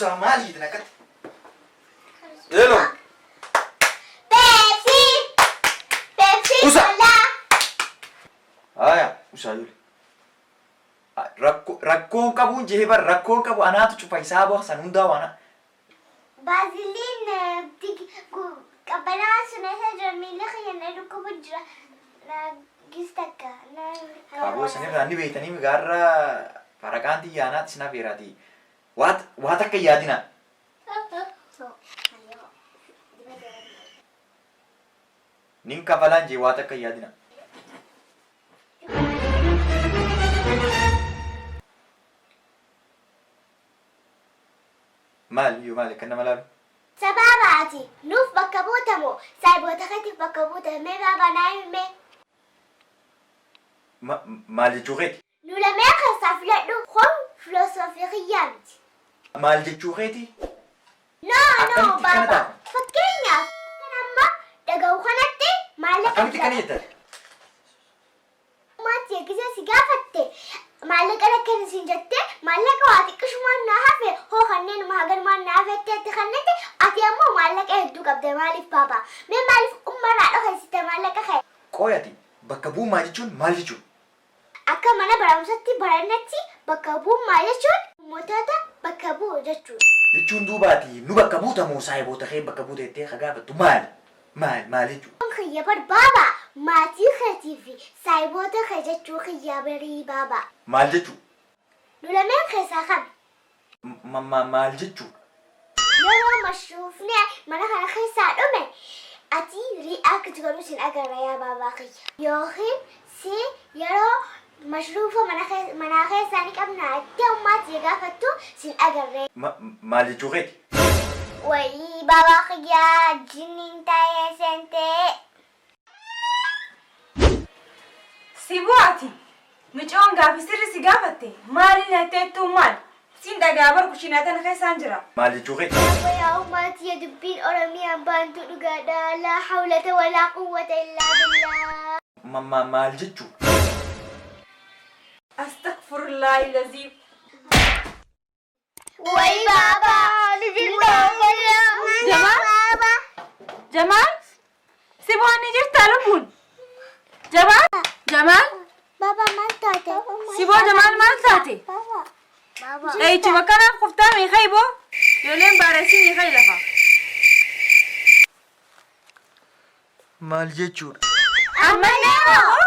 Usaa maal hiitan akkatti? Hello. Pepsi! Pepsi Usa. cola! Haya, usaa ijoollee. Rakkoo rakkoon qabuun jehee bar rakkoon qabu anaatu cufa hisaaba san hundaa waana. Baaziliin qabbanaa sun eessa jira? Miilli kiyya na dhukkubu jira. Na gis takka. Aboo sanirraa ni beeytanii gaarra faraqaan tiyya anaatti sin afeeraati. Waat waa takka hin yaadina. Nin kafalaan jee waa takka hin yaadina. Maal yoo maal akkan nama laalu? Sabaaba ati nuuf bakka buuta moo saahiboota keetiif bakka buuta mee baabaa naa himi mee. Ma maal jechuu keeti? Nu lameen keessaa filadhu kun filosoofii kiyyaa miti. Maal jechuu keeti? No no Akkamitti akkana baabaa taata? fakkeenyaaf akkan amma dhaga'u kanatti maallaqa Akkamitti akkana jetta ati? Maati gisee si gaafatte maallaqa lakkan siin jette maallaqa waa xiqqishumaan naa hafe hoo kanneenuma haganumaan naa hafe itti kannette ati ammoo maallaqa hedduu qabda maaliif baabaa mee maaliif ummarraa dhokeessite maallaqa kee. Qooy ati bakka bu'ummaa jechuun maal jechuudha? Akka mana barumsatti barannetti bakka bu'ummaa jechuun ummatoota bakka bu'u jechuudha. Jechuun duuba ati nu bakka buuta moo saahiboota kee bakka buuta jettee ka gaafattu maali? Maali maali jechuudha? Kun kiyya bar baabaa maatii keetii fi saahiboota kee jechuu kiyya barii baabaa. Maal jechuu? Nu lameen keessaa kami? Ma ma maal jechuudha? Yeroo mashruufni mana kana keessaa dhume ati react godhu sin agarra yaa baabaa kiyya. Yookiin si yeroo mashruufa mana manaa keessaa ni qabnaa jettee ummaa tiyya gaafattu sin agarree. Ma maal jechuu keeti? Wayii baabaa kiyya jinniin taa'ee seentee. Siboo ati micoon gaafi sirri si gaafatte maali natti jettuun maal siin dhaga'a bar kushiinaa tana keessaan jira. Maal jechuu keeti? Yaabbo yaa ummaa tiyya dubbiin Oromiyaan baantu dhugaadha laa hawlata walaa quwwata illaa billaah. Ma ma maal jechuu? Astagfurullaahi laziim. Way baaba. Jamaal? Jamaal? Siboo ni jirtaa lubbuun? Jamaal? Jamaal? Baba maal taate? Siboo Jamaal maal taate? Dhahichuma kanaaf kuftaa meeqa iboo? Ijoolleen baaresii meeqa lafa? Maal jechuudha? Ammallee moo?